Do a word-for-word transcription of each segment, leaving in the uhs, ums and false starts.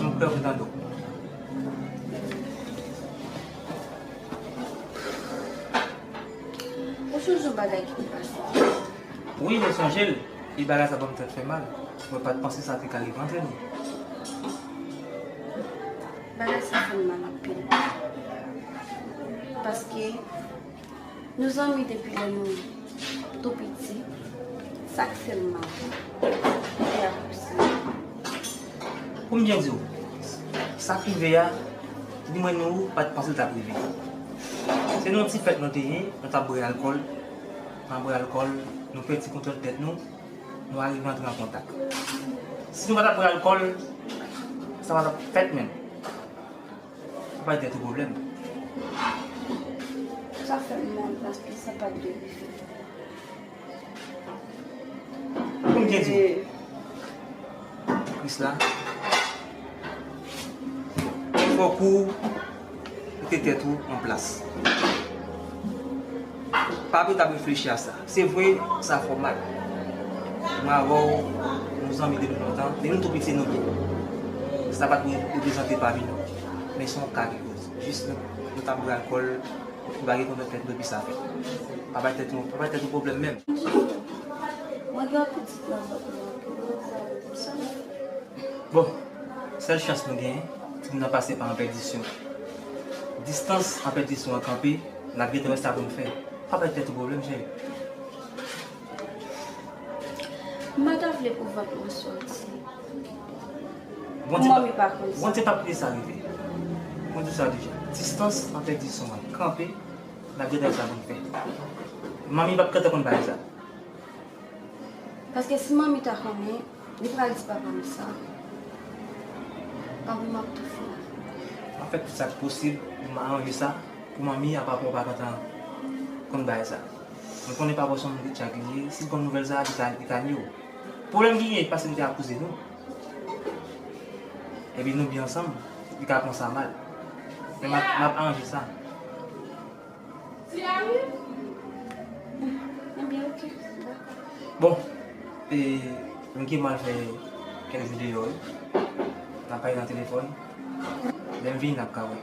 Mwen prè pou tande w. Ou sonje yon bagay ki te pase? Wi, mwen sonje l. E bagay sa ban m tèt fè mal. Mwen pa t panse sa te ka rive antre nou. Bagay sa fè m mal anpil. Paske nou zanmi depi lè nou tou piti. Sa k fè m mal. E a pou sa. Pou m byen di w, sa k rive a, ni mwen ni ou pa t panse l t ap rive. Se nan yon ti fèt nou te ye, nou t ap bwè alkòl. Nan bwè alkòl, nou pèdi kontwòl tèt nou, nou arive antre an kontak. Si nou pa t ap bwè alkòl, sa pa t ap fèt menm. Sa pa t ap yon pwoblèm. Sa fè m mal paske sa pa t dwe rive. Pou m byen di w, Krisla, fòk ou mete tèt ou an plas. Pa vle t ap reflechi a sa. Se vre, sa fè w mal. Mwen avè w, nou zanmi depi lontan. Depi nou tou piti, nou byen. Sa pa t reprezante pami nou. Men se yon ka ki koz. Jis nou, nou t ap bwè alkòl, nou pa gen kontwòl tèt nou, epi sa fèt. Pa bay tèt nou, pa bay tèt nou pwoblèm menm. Mwen gen yon pitit nan vant mwen. Bon, sèl chans nou genyen, timoun nan pase pa an pèdisyon. Distans an pèdisyon an kanpe, n ap gentan wè sa pou n fè. Pa bay tèt ou pwoblèm, cheri. M pa ta vle pou vant mwen sòti. Bondye pa, Bondye p ap kite sa rive. Mwen di w sa deja. Distans an pèdisyon an kanpe, n ap gentan wè sa pou n fè. Manmi p ap gentan konn bagay sa. Paske si manmi ta konnen, li pral di papa m sa. Anpi m ap tou fè. M ap fè tout sa k posib pou m aranje sa pou manmi a papa w pa gentan konn bagay sa. Mwen konnen papa w se yon moun ki tchak li ye, si l konn nouvèl sa a, li ka, li ka nye w. Pwoblèm ki gen, paske nou te akouze nou. Epi nou byen ansanm, li ka pran sa mal. Men m ap, m ap aranje sa. Ebyen, oke. Bon, e, m gen pou m al fè kèk jou deyò, wi. N ap pale nan telefòn. Lè m vini, n ap ka wè.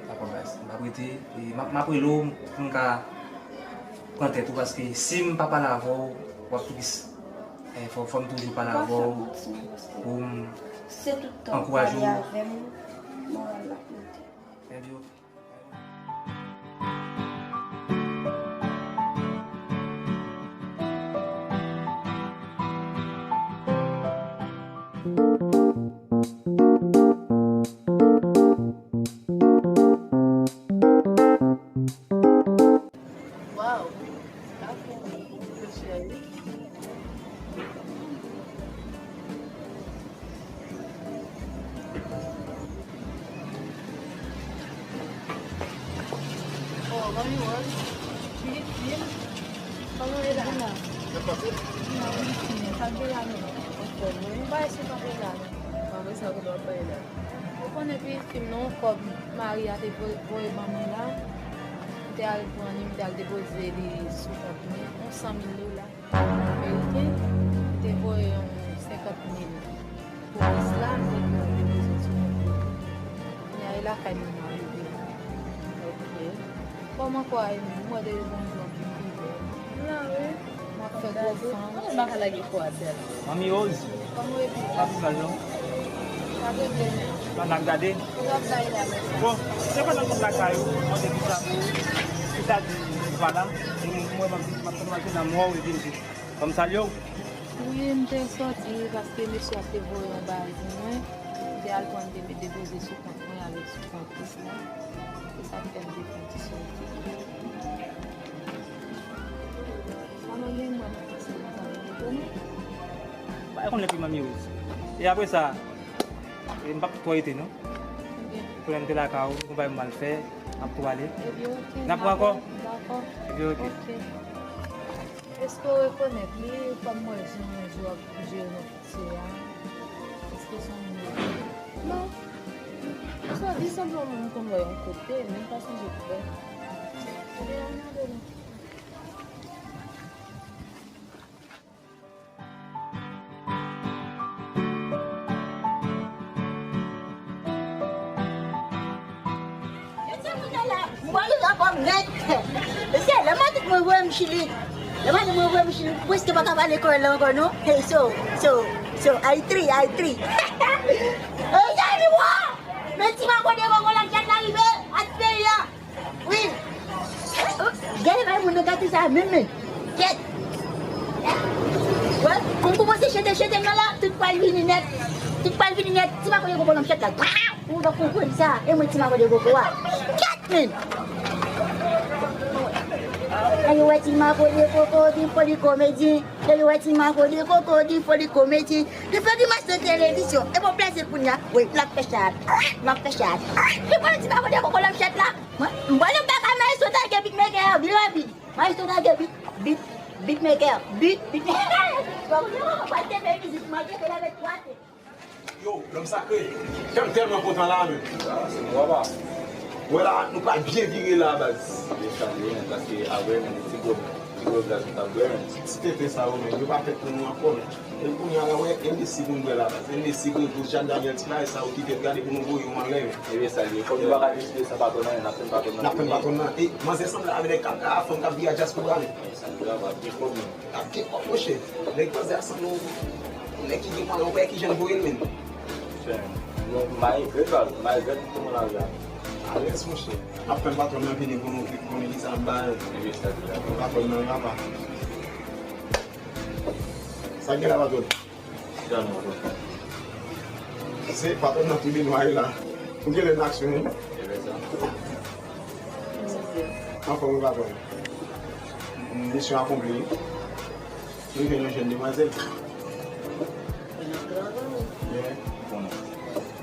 Dakò, baz. M ap rete, e, m ap, m ap rele w pou m ka pran tèt ou, paske si m pa pale avè w, w ap tou plis. E, fò, fò m toujou pale avè w pou m ankouraje w. Ebyen, oke. Waw, sa fè m cheri. Oh, manmi Rose, pitit fi m. Kòman w ye la? Dina, wi, Dina, sa gen la menm? Anfòm, wi. Bagay sou kanpe la menm. Mwen sa kontan w ap pale la. Ou konnen pitit fi m nan, kòb mari a te vo-, voye ban mwen la, m te al pran li, m te al depoze li sou kont mwen, yon san mil dola. Ameriken, li te voye yon senkant mil pou Isla, m te di l depoze l sou kont mwen. Kounye a, e lakay mwen m arive. Ok. Kòman kò a ye menm? M wè depi bonjou an ki rive. M la wi. M ap fè gwo fanm. Mwen pa ka lage kò a tèl. Manmi Rose. Kòman w ye? Pa pi mal non. Pa regle menm. Pandan n ap gade. Ou ap bay la menm. Bon, se pandan m sot lakay ou, mwen te di sa pou ou. Ou ta di, vwala, e mwen, mwen, m ap, m ap fè nan mwa ou, epi m di, ban m salye w. Wi, m te sòti paske mesye a te voye yon bagay pou mwen. M te al pran, m te depoze sou kont mwen avèk sou kont Isla. Se sa k fè m te fè yon ti sòti. Sa mwen gen mwen nan pase nan kay mwen konnen. Ou pa konn epi manmi Rose. E apre sa, e m p ap twò rete non. Ebyen. Pou lè m te lakay ou, gon bagay m pral fè, m ap tou ale. Ebyen, oke. N ap pran ankò? Dakò. Ebyen, oke. Oke. Èske w rekonèt li kòm mwen jan mwen jwe ap jere nan piti a? Èske se yon moun? Non. Sa di sanble yon moun m konn wè yon kote, men m pa sonje pou wè. Ebyen, ann ale non. Mwen li rapò nèt. Mesye, lè matant mwen voye m Chili, lè matant mwen voye m Chili, m prèske pa ka pale kreyòl la ankò non. Hey, so, so, so, I three, I three. Hey, Jeremy, wa! Men ti makode koko la, m tèt la rive, at peyi a. Wi. Gade bay moun nan gate sa menm men. Kèt. Wè, kon kòmanse chete chete nan la, tout pral vini nèt. Tout pral vini nèt. Ti makode koko nan m tèt la. Ou pa konprann sa. E mwen ti makode koko a. Kèt men. Lè yo wè ti makode koko, di foli komedi. Lè yo wè ti makode koko, di foli komedi. Li fè grimas nan televizyon. E bon plezi kounye a. Wi, l ap fè chat. L ap fè chat. Li pran ti makode koko nan m tèt la. Mwen, m pral nan bak a Maestro Tiger beatmaker, vin rapid. Maestro Tiger beat, beat, beatmaker, beat, beat. Bon, nou pral te fè mizik, manje fè l avèk twa te. Yo, lòm sakre, kè m tèlman kontan la menm. Wè la, nou pral byen vire la, baz. Yo salye, men, paske avè, men, ti gwo, ti gwo gaz nou t ap bwè, men. Ti tete sa yo, men, yo pa fèt pou nou ankò, men. E kounye a la, wè, M D C pou m bwè la, baz. M D C, Grey Goose, Jack Daniel, ti bagay sa yo ki fèt, gade pou nou voye yo anlè, men. Ebyen, salye. Kòm nou pa ka deside sa, patwon nan, n ap tann patwon nan. N ap tann patwon nan. E, manzè sanble avèk nèg k ap, a, fanm k ap vye a dyaspora, men. Ebyen, salye, la, baz, gen pwoblèm. Ap gen kòb, monchè. Nèg panse a san nou. Nèg ki gen mwayen, ou wè ki jan l voye l menm. Monchè, nou, malgre sa, malgre tout moun la la. Alèz, monchè. N ap tann patwon nan vini pou nou, pou nou di sa n ba yo. Patwon nan, papa. Sa gen la, patwon? Jan nou, patwon. Se patwon nan tou de nwa yo la. Ou gen lè n aksyon, wi. Anfòm, wi, patwon. Misyon akonpli. Nou jwenn yon jèn demwazèl. Konnen.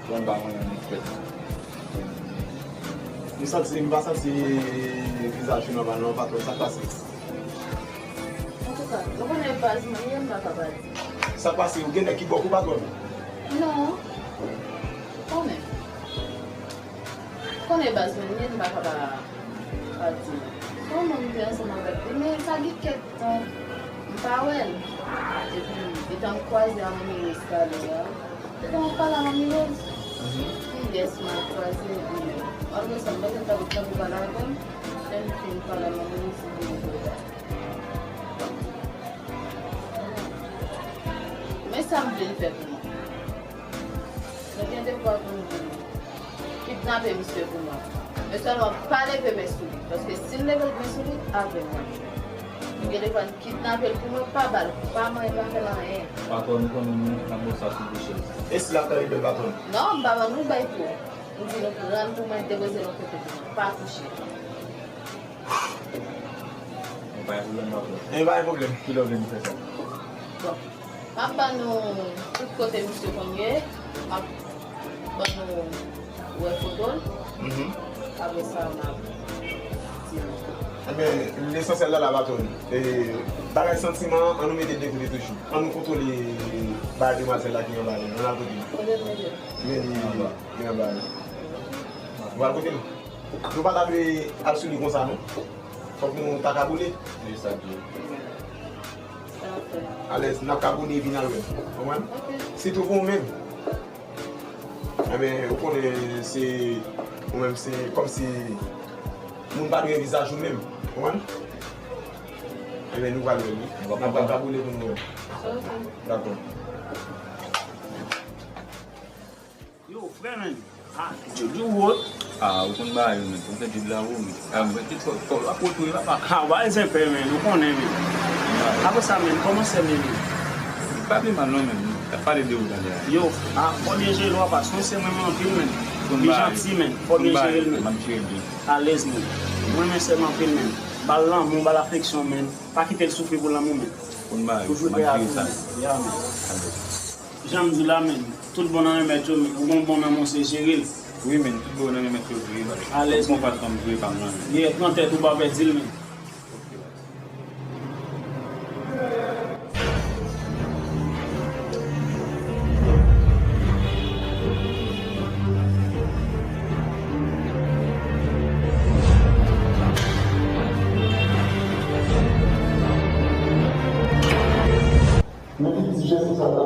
Bon, ba mwen yon fèt. M santi, m pa santi vizaj ou nòmal non, patwon, sa k pase? Antouka, ou konnen baz mwen ye, m pa ka pa di. Sa k pase? Ou gen nèg ki bò kou patwon? Non. Konnen. Konnen baz mwen ye, m pa ka pa, pa di. Kòman m te ansanm avèk li, men sa gen kèk tan, m pa wè l. Epi, etan m kwaze a Manmi Rose talè a, etan m ap pale a Manmi Rose, kiyès m al kwaze, m al wè sa, m pa t tankou, tankou pale avè m, lè m fin pale a Manmi Rose, m vin wè. Men sa m vle l fè pou mwen. Nou gen devwa pou nou kidnape misye pou mwen. Men sèlman pa leve men sou li. Paske si n leve men sou li, avè mwen. Nou gen devwa n kidnape l pou mwen, pa ba l kou, pa manyen, pa fè l anyen. Patwon, nou konnen nou, n ap bon sa sou bouch li. E si l ap fè rebèl, patwon? Non, m pa ban nou bay kou. M di nou pran l pou mwen, depoze l yon kote pou mwen. Pa touche. E pa yon pwoblèm, patwon. E pa yon pwoblèm. Kilè w vle nou fè sa? Bon. M ap ban nou tout kote misye konn ye. M ap ban nou wè foto l. Apre sa, m ap di nou. Enben, lesansyèl la la, patwon. E, bagay santiman an, an nou mete l de kote toujou. An nou kontwole bagay demwazèl la ki anba li. Ann al kote li. Kote l mete l? Men li, li anba li. Nou al kote l. Nou pa ta dwe al sou li konsa, non. Fòk nou ta kaboule. Wi, sa dwe. Alèz, n ap kaboule epi n al wè. Konprann? Sitou pou ou menm. Enben, ou konnen se, ou menm se kòmsi moun pa dwe vizaj ou menm. Konprann? Enben, nou pral wè li. N ap pral kaboule pou nou wè. Dakò. Yo, frè, men. Ah, Djodji ou wo. Ah, ou konn bagay yo, men. Ou fè Djodji la, ou, men. Ah, mwen, kit fò, fò, w ap retounen, papa. Ah, w pa bezwen pè, men. Ou konnen, men. Apre sa, men, kòman sè m ye, men? Pa pi mal, non, men. N ap pale de ou talè a. Yo, ah, fò byen jere l, papa. Se yon sè m renmen anpil, men. Li janti, men. Fò byen jere l, men. M ap jere l byen. Alèz, men. Mwen renmen sè m anpil, men. Ba l lanmou, ba l afeksyon, men. Pa kite l soufri pou lanmou, men. Konn bagay yo, m ap jere sa. Ya, men. Alèz. Jan m di la, men, tout bon nan men mèt yo, men, ou gon bon nan men w, se jere l. Wi, men, tout bon nan men mèt yo, jere l. Alèz, men. Fòk m pa janm jwe pa m nan, men. Yeah, pran tèt ou, pa pèdi l, men. Mete ti jès konsa la.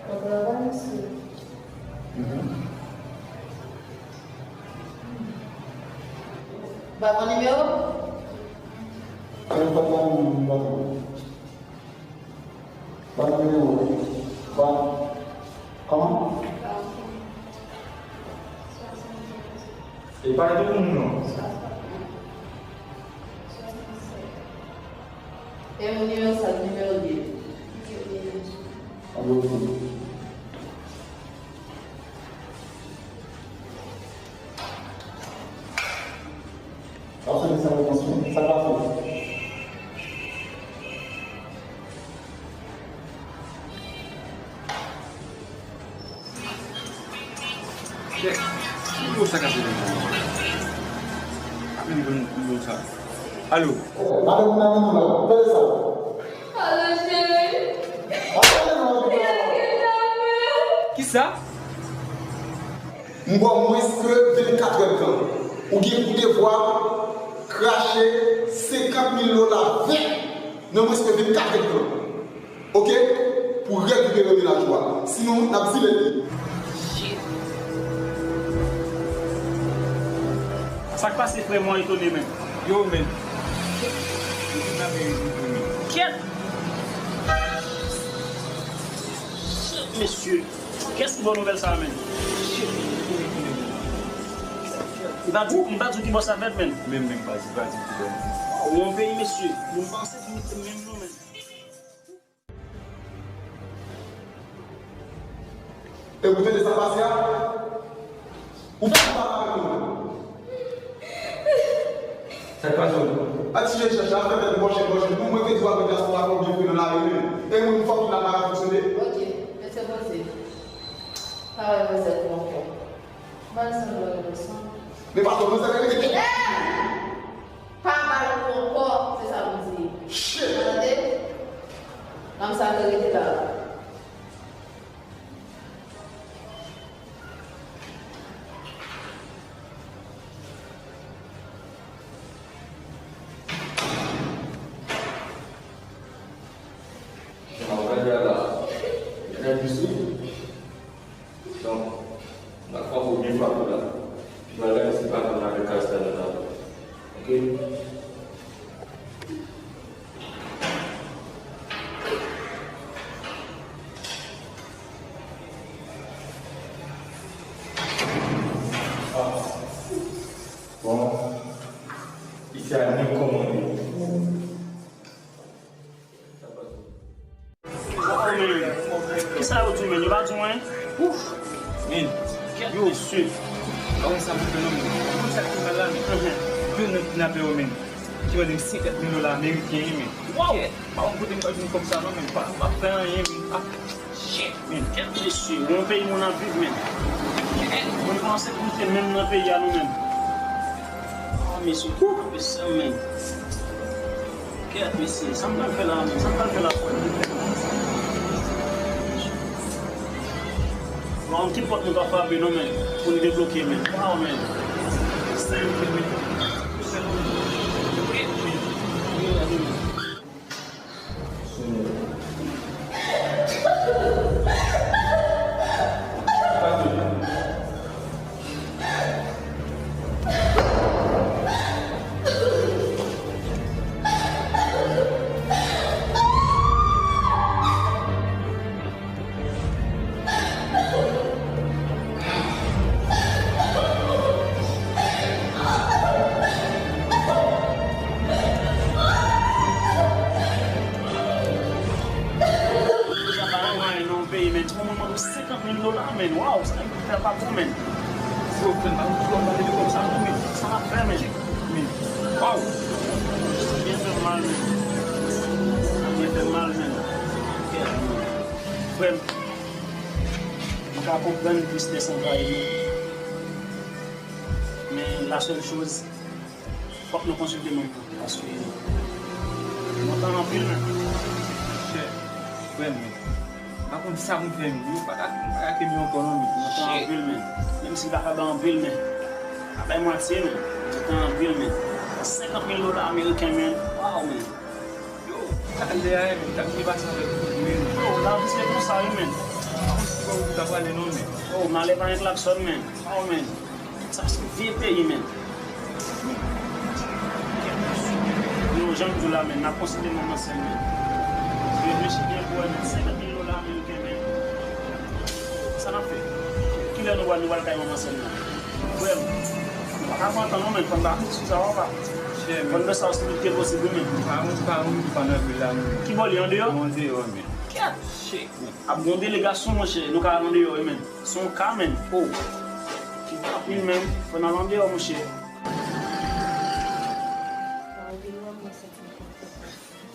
Bon travay, mesye. Mhm. Ba mwen nimewo. Telefòn nan, m pa tande. Ban m nimewo. Ban. Kòman? E pa de moun non. E moun nimewo sa, nimewo de. An bon. Sa se sa repons mwen. Sa k pase? Chèf, ki nimewo sa k ap rele m nan? Ap rele m nimewo sa. Alo? Madanm nan nimewo la. Rele sa. Alo, cheri. Alo, cheri. Kisa? M ba w mwens ke vennkatrè tan. Ou gen pou devwa krache senkant mil dola vèt nan mwens ke vennkatrè tan. Oke? Pou rekipere mennaj ou a. Sinon, n ap zile li. Sa k pase, frè m? Mwen etone, men. Yo, men. Yo kidnape yon moun, men. Kyèt! Shit, mesye. Kiyès ki ba w nouvèl sa a, men? Shit, yo kidnape yon moun. M ta di w, m ta di w ki bò sa fèt, men. Men, men, pa di, pa di ki bò. Ou yon peyi, mesye. Moun panse ki mete menm non, men. E pou tande sa pase a, ou fè m pale avèk nou. Sa k pase w? A ti jèn chacha, fè tèt bòchèt, bòchèt. Pou mwen te di w avèk dyaspora konbyen fre nan lari, men. E moun fòk ki nan lari fonksyone. Ok, mesye poze. Pa wè manzè pou ankò. Ba l san dola leson. Men patwon, manzè rete. Pa ba l pou ankò, se sa m di. Shit! Tande? Nonm sa dwe rete la. Jan w gade a la, gen nèg isi. Donk, m pral frape w byen frape la. Epi m pral gade si patwon nan avèk kay sa nan tablo. Oke? Bon, isi a ni kòmande. Kisa yo di w, men? Yo pa di w anyen? Ouf! Men, yo, mesye. Pa wè sa pou fè non, men. Ou konn sa ki mal la, men? Yo nan kidnape yo, men. Ki mande m senkant mil dola ameriken, men. Waw! Pa konn kote m pral jwenn kòb sa non, men. Pa, pa fè anyen, men. Ah, shit, men. Kèt mesye, yon peyi moun ap viv, men. Moun pa an sekirite menm nan peyi a nou menm. Ah, mesye, wouh, mesye, men. Kèt, mesye, sa m pral fè la, men? Sa m pral fè la? Bon, ki pòt nou ka frape non, men, pou n debloke, men? Waw, men. Senk, men. Deja pa nan anyen nan yon peyi, men. Ti moun mande w senkant mil dola, men. Waw, sa fè pa bon, men. Yo, frè m, pa nou pran mande de kòb sa non, men. Sa n ap fè, men? Men, waw. Sa byen fè m mal, men. Sa byen fè m mal, men. Frè m, m ka konprann tristès anvayi nou. Men la sèl choz, fòk nou konsilte moun nan. Paske nou tan anpil, men. Chè, frè m, men. M pa konn sa pou m fè, men. Yo pa ka, pa ka kenbe ankò non, men. Nou tan anpil, men. Menm si l pa ka bay anpil, men. Pa bay mwatye, men. Nou tan anpil, men. Senkant mil dola ameriken, men. Waw, men. Yo, talè a, men. Talè pase avèk tout, men. Yo, lavi se konsa, wi, men. Pa konn si bò ou ta prale non, men. Yo, malè pa gen klaksòn, men. Waw, men. Sa se vye peyi, men. Men, Jan m di w la, men, n ap konsilte manman sè m, men. Reflechi byen pou wè, men, senkant mil dola ameriken, men. Sa n ap fè? Kilè nou pral, nou pral kay manman sè m nan? Frè m, nou pa ka pran tan non, men, fò n pa fout sou sa, papa. Fò n fè sa osi vit ke posib, wi, men. Pa moun, pa moun ki pa nan vil la, men. Ki bò li, andeyò? Andeyò, men. Kèt! Shit, men. Ap gen yon delegasyon, monchè, nou ka al andeyò, wi, men. Se yon ka, men. Oh. Anpil, men. Fò n al andeyò, monchè.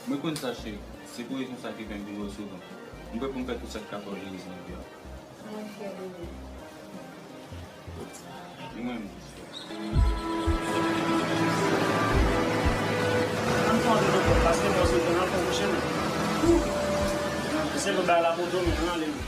Mwen konn sa, cheri. Se pou rezon sa ki fè m vin wè w souvan. Mwen prè pou m fè tout sa k ka fè w jere zanmi an. Mwen fyè de ou. Li mwen menm. Ann fè yon de nan kòb, paske mwen sou tè nan fon mouche, men. Se pou bay la poto, men, ann ale, men.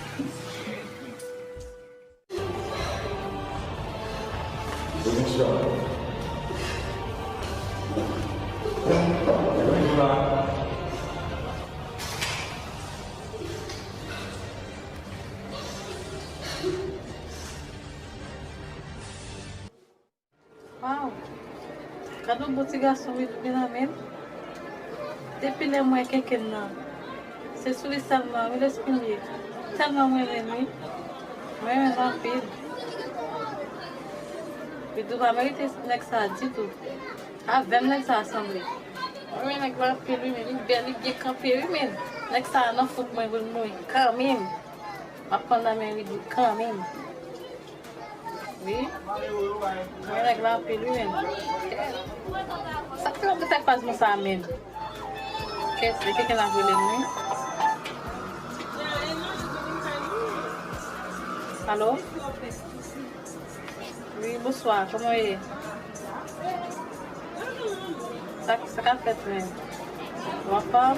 Waw! Gad yon bon ti gason wi, Benjamin. Depi lè m wè kenkenn nan, se sou li sèlman wi lespri m ye. Tèlman m renmen l wi. Mwen renmen l anpil. Vidou pa merite nèg sa ditou. Avè m nèg sa sanble. Mwen renmen nèg la anpil wi, men li bèl, li byen kanpe wi, men nèg sa nan fouk mwen pou l mouri kanmenm. M ap pran nan men Vidou kanmenm. Wi. Mwen nèg la anpil wi menm. Sa k fè w te fè faz mwen sa menm? Kès li, kenken ap rele m wi. Alo? Wi, bonswa, kòman w ye? Sa, sa k ap fèt menm? W anfòm?